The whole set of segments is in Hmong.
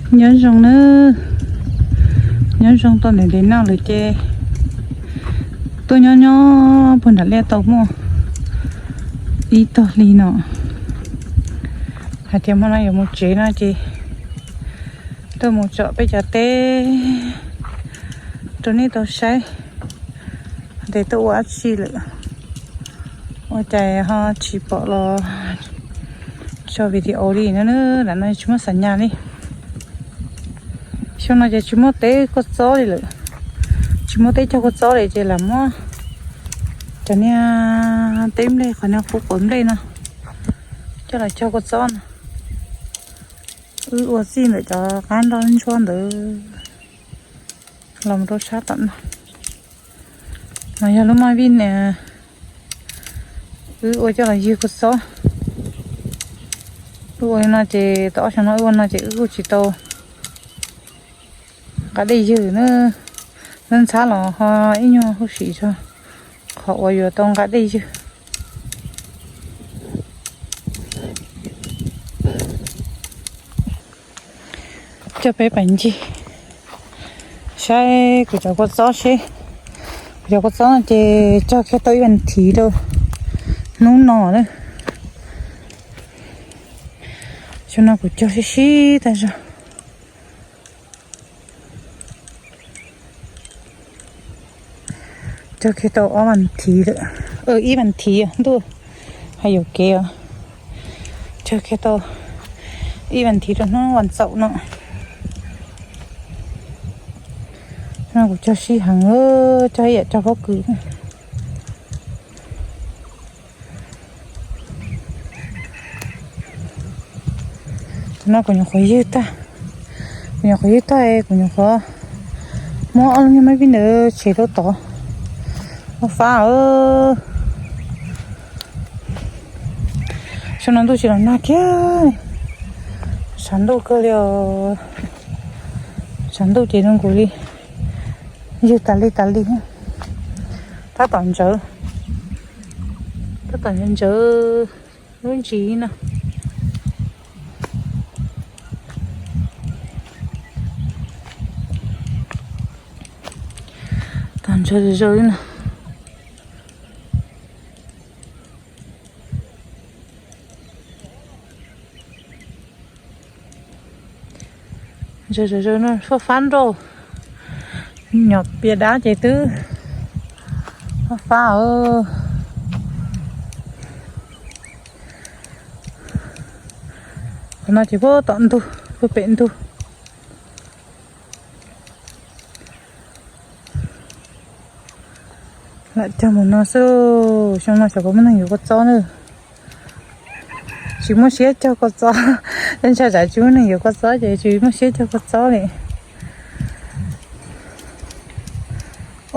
Nyob zoo nawb, nyob zoo tau ntev ntev no lawm ces tuaj nyob nyob puag nram liaj tau muaj ib tog hli no. Hais tias hmo no yuav mus tsev no ces tuaj mus tsom peb cov teb rau nej tau saib tias tuaj ua dab tsi lawm. Ua cas ho tsis pom los tso video li no na, lam no tsis muaj xas nyas li. Xyoo no ces tsis muaj teb kua txob li lawm, tsis muaj teb cog kua txob li ces lam muab cov niag teb nplej, qhov niag qub quav nplej no coj los cog kua txob no. Wb ua txij ntawm cov qab nroj ntsuab ntawd los mus rau sab tom no. No yog lub maj vij, wb ua coj los ywg kua txob. Wb ua li no ces tau ob xyoo no wb ua no ces wb kuj tsis tau nqa dej ywg na. Ntxhab ntxhab los ho ib nyuag huv si tso, qhov uas yuav tau nqa dej ywg. Coj peb pais ncig saib kuv cov kua txob seb. Kuv cov kua txob no ces cog kiag tau ib vas thiv rau hnub no na. Xyoo no kuv cog sib sib tag zog. Cog kiag tau ob vas thiv lawm, ib vas thiv ntuj, hais yuam kev os. Cog kiag tau ib vas thiv rau hnub vas xaum no. No kuv cog sib heev, cog ib yam cog pob kws. Tam no kuv nyuam qhuav ywg tag, kuv nyuam qhuav ywg tag, kuv nyuam qhuav muab ob lub niag maj vij ntawd tshem rau tod. Ua fab. Xyoo no ntuj tsis los nag kiag, tshav ntuj kawg li os. Tshav ntuj ces zoo nkaus li ywg tas li tas li. Tab tom ntsawv, tab tom ntsawv lub ntsis no. Tab tom ntsawv zom zaws li no. Ntsawv zom zaws no, fab fab nrauj, nyom pias dab ces twb fab fab. Qhov no ces puag tom ntug, puag pem ntug. Lam cog mus no xwb, xyoo no xyov puas muaj neeg yuav kua txob na. Tsis muaj siab cog kua txob, ntshai tsam tsis muaj neeg yuav kua txob ces tsis muaj siab cog kua txob li.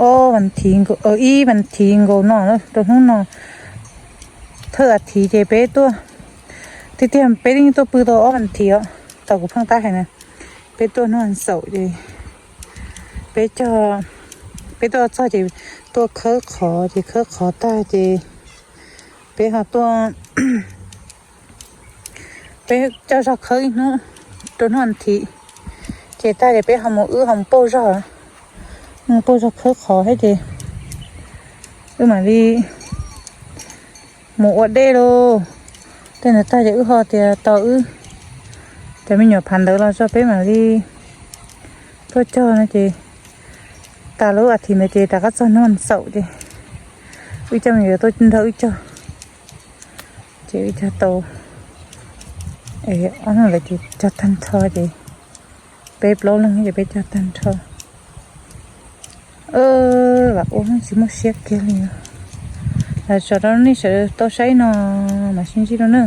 Ob vas thiv, ib vas thiv nkaus no rau hnub no. Thawj vas thiv ces peb tuaj, tiag tiag peb yeej tuaj pw tau ob vas thiv os. Tau kuv pheej tab hais na, peb tuaj hnub vas xaum ces peb cog, peb tuaj txog ces tuaj khawb qhov, ces khawb qhov tag ces peb ho tuaj, peb coj zog khawb ib hnub rau hnub vas thiv, ces tag ces peb ho mus, wb ho mus pauj zog, mus pauj zog khawb qhov thiab ces wb mam li mus ua dej lauj. Tej ntawd tag ces wb ho tias tos wb cov me nyuam phav ntawd los tso peb mam li tuaj cog no ces tas lub vas thiv ntawd ces rov qab txog hnub vas xaum ces wb coj me nyuam tuaj nrog wb cog. Ces wb cog tau ob hnub lawm ces cog tag nrho ces peb plaub leeg ces peb cog tag nrho. Vam ua tsis muaj siab kiag li. Lam tso rau nej sawv daws tau saib no, mam sib ntsib dua na.